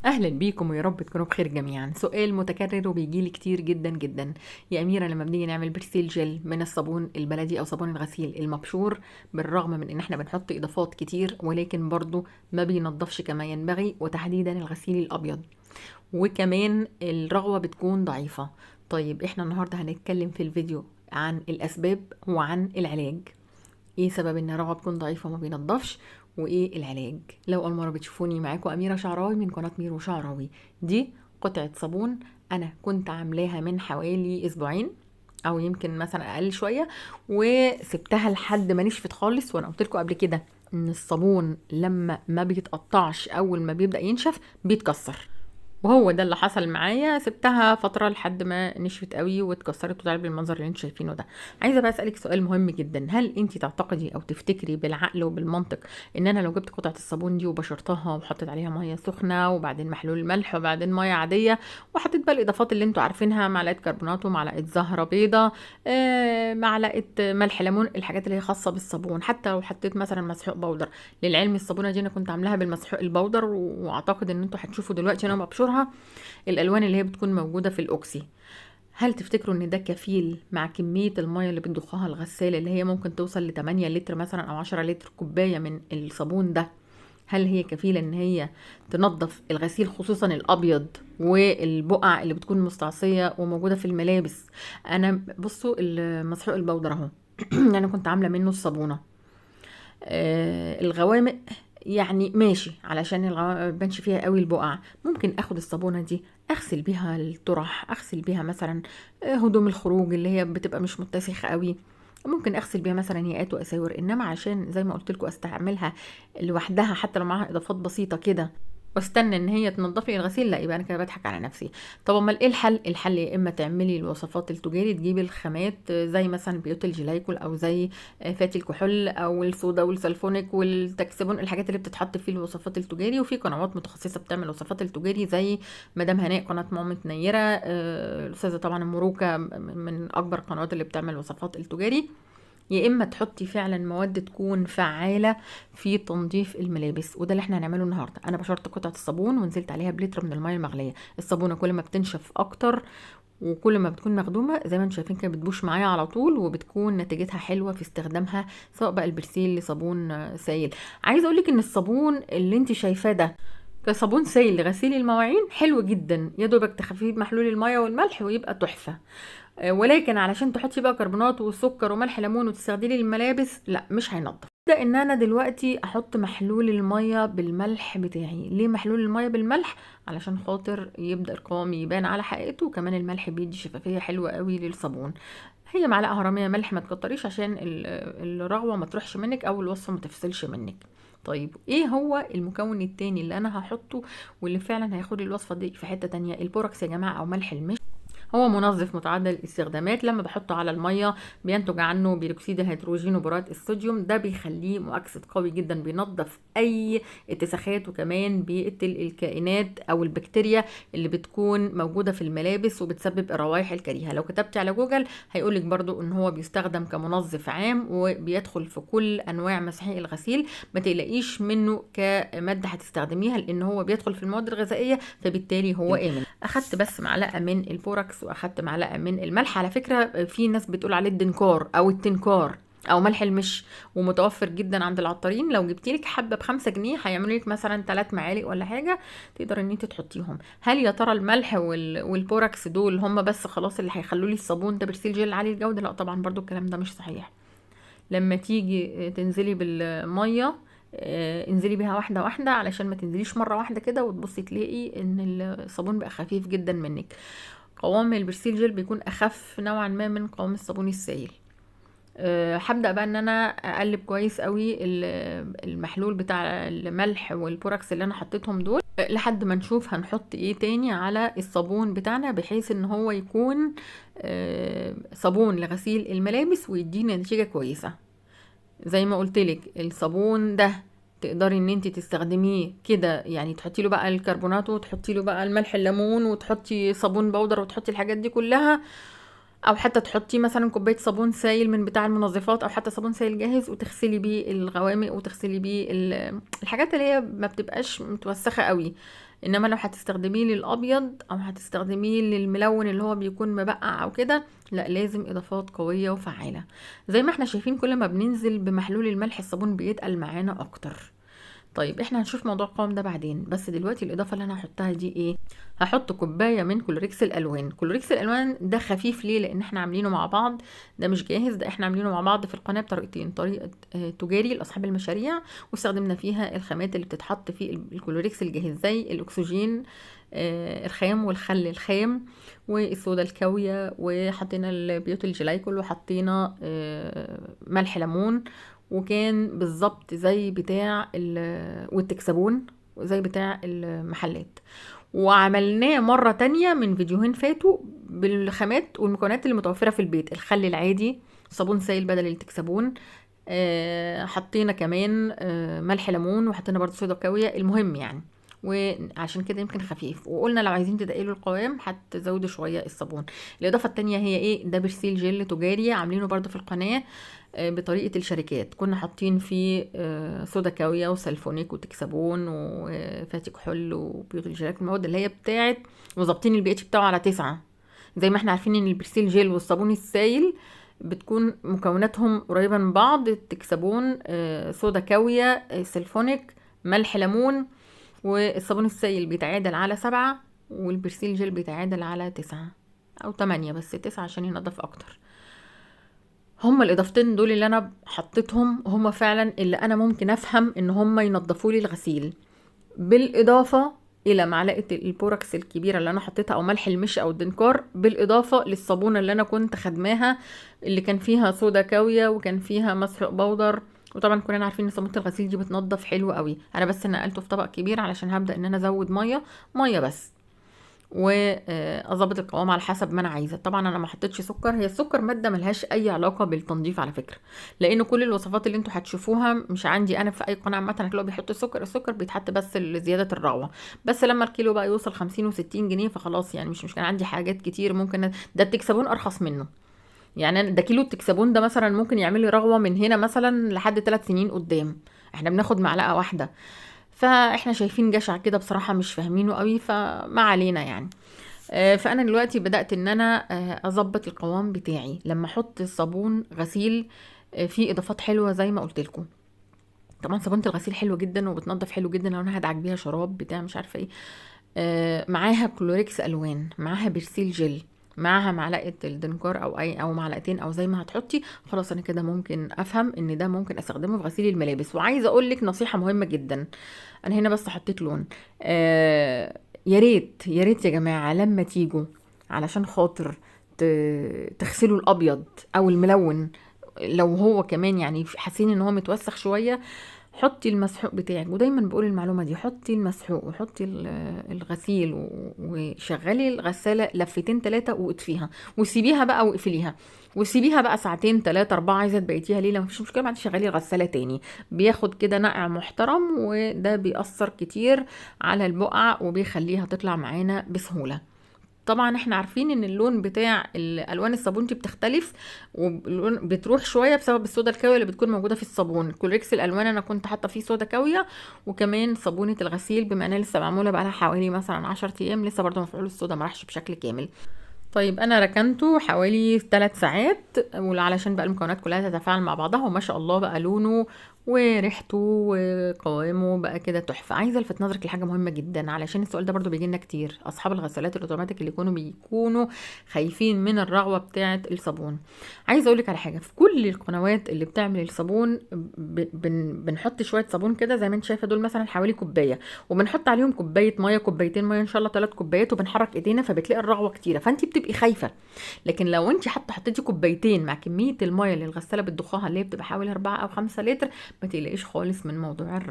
اهلا بيكم ويا رب تكونوا بخير جميعا. سؤال متكرر وبيجيلي كتير جدا جدا: يا اميره، لما بنيجي نعمل برسيل جل من الصابون البلدي او صابون الغسيل المبشور، بالرغم من ان احنا بنحط اضافات كتير ولكن برضو ما بينضفش كما ينبغي، وتحديدا الغسيل الابيض، وكمان الرغوه بتكون ضعيفة. طيب احنا النهارده هنتكلم في الفيديو عن الاسباب وعن العلاج. ايه سبب ان الرغوه بتكون ضعيفة وما بينضفش، وايه العلاج؟ لو اول مرة بتشوفوني، معاكم اميره شعراوي من قناة ميرو شعراوي. دي قطعه صابون انا كنت عاملاها من حوالي اسبوعين او يمكن مثلا اقل شوية، وسبتها لحد ما نشفت خالص. وانا قلت لكم قبل كده ان الصابون لما ما بيتقطعش اول ما بيبدا ينشف بيتكسر، وهو ده اللي حصل معايا. سبتها فترة لحد ما نشفت قوي واتكسرت وطلعت بالمنظر اللي انتوا شايفينه ده. عايزه بقى اسالك سؤال مهم جدا: هل انت تعتقدي او تفتكري بالعقل وبالمنطق ان انا لو جبت قطعه الصابون دي وبشرتها وحطيت عليها مية سخنة وبعدين محلول ملح وبعدين مية عادية، وحطيت بقى الاضافات اللي انتوا عارفينها، معلقه كربونات ومعلقة زهره بيضة، معلقه ملح ليمون، الحاجات اللي هي خاصة بالصابون، حتى لو حطيت مثلا مسحوق بودر. للعلم الصابونه دي انا كنت عاملاها بالمسحوق البودر، واعتقد ان انتوا هتشوفوا دلوقتي انا ببشرها الالوان اللي هي بتكون موجودة في الاوكسي. هل تفتكروا ان ده كفيل مع كمية المية اللي بتضخها الغسالة اللي هي ممكن توصل ل 8 لتر مثلا او 10 لتر كوباية من الصابون ده؟ هل هي كفيله ان هي تنظف الغسيل خصوصا الابيض والبقع اللي بتكون مستعصيه وموجودة في الملابس؟ انا بصوا المسحوق البودر اهو انا كنت عامله منه الصابونه. الغوامق يعني ماشي، علشان الغوامق ما بتبانش فيها قوي البقع. ممكن اخد الصابونه دي اغسل بيها الطرح، اغسل بيها مثلا هدوم الخروج اللي هي بتبقى مش متسخه قوي، ممكن اغسل بيها مثلا ياقات واساور. انما عشان زي ما قلت لكم استعملها لوحدها حتى لو معاها اضافات بسيطة كده واستنى ان هي تنضف لي الغسيل، لا، يبقى انا كده بضحك على نفسي. طب امال ايه الحل؟ الحل يا اما تعملي الوصفات التجاري، تجيبي الخامات زي مثلا بيوت الجلايكول او زي فاتي الكحول او الصودا والسلفونيك والتكسبون، الحاجات اللي بتتحط في الوصفات التجاري. وفي قنوات متخصصة بتعمل وصفات التجاري زي مدام هناء، قناة مامة نيره، الاستاذة طبعا مروكه من اكبر القنوات اللي بتعمل وصفات التجاري. يا اما تحطي فعلا مواد تكون فعاله في تنظيف الملابس، وده اللي احنا هنعمله النهارده. انا بشرت قطعه الصابون ونزلت عليها بلتر من المية المغليه. الصابونه كل ما بتنشف اكتر وكل ما بتكون مخدومة زي ما انتم شايفين كده بتبوش معايا على طول، وبتكون نتيجتها حلوة في استخدامها، سواء بقى البرسيل لصابون سايل. عايزه اقولك ان الصابون اللي انت شايفاه ده كصابون سايل لغسيل المواعين حلو جدا، يا دوبك تخففيه بمحلول المية والملح ويبقى تحفة. ولكن علشان تحطي بقى كربونات وسكر وملح ليمون وتستخدمي للملابس، لا مش هينضف. ابدا ان انا دلوقتي احط محلول المية بالملح بتاعي. ليه محلول المية بالملح؟ علشان خاطر يبدا القوام يبان على حقيقته، وكمان الملح بيدي شفافية حلوة قوي للصابون. هي معلقه هرميه ملح، ما تكتريش عشان الرغوه ما تروحش منك او الوصفة ما تفصلش منك. طيب ايه هو المكون التاني اللي انا هحطه واللي فعلا هياخد الوصفة دي في حتة تانية؟ البوراكس يا جماعة، او ملح المش. هو منظف متعدد الاستخدامات، لما بحطه على المية بينتج عنه بيروكسيد الهيدروجين وبورات الصوديوم، ده بيخليه مؤكسد قوي جدا، بينظف اي اتساخات، وكمان بيقتل الكائنات او البكتيريا اللي بتكون موجودة في الملابس وبتسبب الروائح الكريهة. لو كتبتي على جوجل هيقولك برضو ان هو بيستخدم كمنظف عام وبيدخل في كل انواع مساحيق الغسيل، ما تقلقيش منه كمادة هتستخدميها لان هو بيدخل في المواد الغذائية، فبالتالي هو امن. اخدت بس معلقه من البوراكس واخدت معلقه من الملح. على فكرة في ناس بتقول عليه الدنكار او التنكار او ملح المش، ومتوفر جدا عند العطارين. لو جبتي لك حبه ب5 جنيه هيعملوا لك مثلا 3 معالق ولا حاجة، تقدر ان انت تحطيهم. هل يا ترى الملح والبوراكس دول هم بس خلاص اللي هيخلوا لي الصابون ده برسيل جل عالي الجودة؟ لا طبعا، برضو الكلام ده مش صحيح. لما تيجي تنزلي بالمية، انزلي بيها واحدة واحدة علشان ما تنزليش مرة واحدة كده وتبصي تلاقي ان الصابون بقى خفيف جدا منك. قوام البرسيل جل بيكون اخف نوعا ما من قوام الصابون السائل. هبدا بقى ان انا اقلب كويس قوي المحلول بتاع الملح والبوراكس اللي انا حطيتهم دول، لحد ما نشوف هنحط ايه تاني على الصابون بتاعنا، بحيث ان هو يكون صابون لغسيل الملابس ويدينا نتيجة كويسة. زي ما قلتلك الصابون ده تقدري ان انت تستخدميه كده، يعني تحطي له بقى الكربونات وتحطي له بقى الملح الليمون وتحطي صابون بودر وتحطي الحاجات دي كلها، او حتى تحطي مثلا كوباية صابون سايل من بتاع المنظفات، او حتى صابون سايل جاهز، وتغسلي بيه الغوامق وتغسلي بيه الحاجات اللي هي ما بتبقاش متوسخه قوي. انما لو هتستخدميه للابيض او هتستخدميه للملون اللي هو بيكون مبقع او كده، لا لازم اضافات قوية وفعاله. زي ما احنا شايفين كل ما بننزل بمحلول الملح الصابون بيتقل معانا اكتر. طيب احنا هنشوف موضوع القوام ده بعدين، بس دلوقتي الاضافة اللي انا هحطها دي ايه؟ هحط كوباية من كلوريكس الالوان. كلوريكس الالوان ده خفيف ليه؟ لان احنا عاملينه مع بعض، ده مش جاهز، ده احنا عاملينه مع بعض في القناة بطريقتين، طريقه تجاري لاصحاب المشاريع واستخدمنا فيها الخامات اللي بتتحط في الكلوريكس الجاهز زي الاكسجين الخام والخل الخام والصودا الكاويه، وحطينا البيوت الجلايكول، وحطينا ملح ليمون، وكان بالظبط زي بتاع والتكسبون زي بتاع المحلات. وعملناه مرة تانية من فيديوهين فاتوا بالخامات والمكونات اللي متوفرة في البيت، الخل العادي، صابون سائل بدل التكسبون، حطينا كمان ملح ليمون، وحطينا برضو صودا كاوية. المهم يعني وعشان كده يمكن خفيف، وقلنا لو عايزين تدقلوا القوام هتزودوا شوية الصابون. الاضافة التانية هي ايه؟ ده برسيل جل تجاري عاملينه برضو في القناة بطريقة الشركات، كنا حاطين فيه صودا كاويه وسلفونيك وتكسبون وفاتي كحول وبيوت الجلاك، المواد اللي هي بتاعت، وظابطين البي اتش بتاعه على 9. زي ما احنا عارفين ان البرسيل جل والصابون السايل بتكون مكوناتهم قريبه من بعض، تكسبون، صودا كاويه، سلفونيك، ملح ليمون، والصابون السائل بيتعادل على 7، والبرسيل جل بيتعادل على 9 او 8، بس 9 عشان ينضف اكتر. هما الاضافتين دول اللي انا حطيتهم هما فعلا اللي انا ممكن افهم ان هما ينضفوا لي الغسيل، بالاضافة الى معلقه البوراكس الكبيرة اللي انا حطيتها او ملح المش او الدنكار، بالاضافة للصابونه اللي انا كنت خدماها اللي كان فيها صودا كاويه وكان فيها مسحوق بودر. وطبعا كلنا عارفين ان صابونه الغسيل دي بتنضف حلو قوي. انا بس نقلته في طبق كبير علشان هبدا ان انا ازود مية بس، واظبط القوام على حسب ما انا عايزه. طبعا انا ما حطيتش سكر، هي السكر مادة ملهاش اي علاقة بالتنظيف على فكرة، لان كل الوصفات اللي انتوا هتشوفوها مش عندي انا في اي قناة عامة هتلاقوا بيحطوا السكر، السكر بيتحط بس لزيادة الرغوه، بس لما الكيلو بقى يوصل 50 و60 جنيه فخلاص يعني مش كان عندي حاجات كتير ممكن ده التكسبون ارخص منه. يعني ده كيلو التكسبون ده مثلا ممكن يعمل لي رغوه من هنا مثلا لحد 3 سنين قدام، احنا بناخد معلقه واحدة، فاحنا شايفين جشع كده بصراحة مش فاهمينه قوي، فما علينا يعني. فانا دلوقتي بدات ان انا اظبط القوام بتاعي لما احط الصابون غسيل فيه اضافات حلوة زي ما قلت لكم. طبعا صابونه الغسيل حلوة جدا وبتنضف حلو جدا، لو انا هدعك بيها شراب بتاع مش عارفه ايه، معاها كلوريكس الوان، معاها برسيل جل، معاها معلقه الدنكار او اي او معلقتين او زي ما هتحطي، خلاص انا كده ممكن افهم ان ده ممكن استخدمه في غسيل الملابس. وعايزه اقول لك نصيحة مهمة جدا، انا هنا بس حطيت لون، يا ريت يا ريت يا جماعة لما تيجوا علشان خاطر تغسلوا الابيض او الملون، لو هو كمان يعني حاسين ان هو متوسخ شوية، حطي المسحوق بتاعك، ودايما بقول المعلومة دي، حطي المسحوق وحطي الغسيل وشغلي الغسالة لفتين 3 واطفيها وسيبيها بقى واقفليها وسيبيها بقى ساعتين 3 4، عايزه تبيتيها ليلة مفيش مشكلة، بعد شغلي الغسالة تاني، بياخد كده نقع محترم، وده بيأثر كتير على البقع وبيخليها تطلع معانا بسهولة. طبعا احنا عارفين ان اللون بتاع الالوان الصابون دي بتختلف واللون بتروح شوية بسبب الصودا الكاويه اللي بتكون موجودة في الصابون. كلوريكس الالوان انا كنت حاطه فيه صودا كاويه، وكمان صابونه الغسيل بما انها لسه معمولة بقالها حوالي مثلا 10 ايام لسه برده مفعول الصودا ما راحش بشكل كامل. طيب انا ركنته حوالي 3 ساعات وعلشان بقى المكونات كلها تتفاعل مع بعضها، وما شاء الله بقى لونه وريحته وقوامه بقى كده تحفة. عايزه الفت نظرك لحاجة مهمة جدا، علشان السؤال ده برضو بيجي لنا كتير، اصحاب الغسالات الاوتوماتيك اللي بيكونوا خايفين من الرغوه بتاعه الصابون. عايزه اقول لك على حاجة، في كل القنوات اللي بتعمل الصابون بنحط شوية صابون كده زي ما انت شايفه، دول مثلا حوالي كوباية، وبنحط عليهم كوباية مية، كوبايتين مية، ان شاء الله 3 كوبايات، وبنحرك ايدينا، فبتلاقي الرغوه كتيرة، فانت بتبقي خايفة. لكن لو انت حتى حطيتي كوبايتين مع كمية المية اللي الغسالة بتضخها اللي هي بتبقى حوالي 4 او 5 لتر، ما تقلقيش خالص من موضوع الرغوه.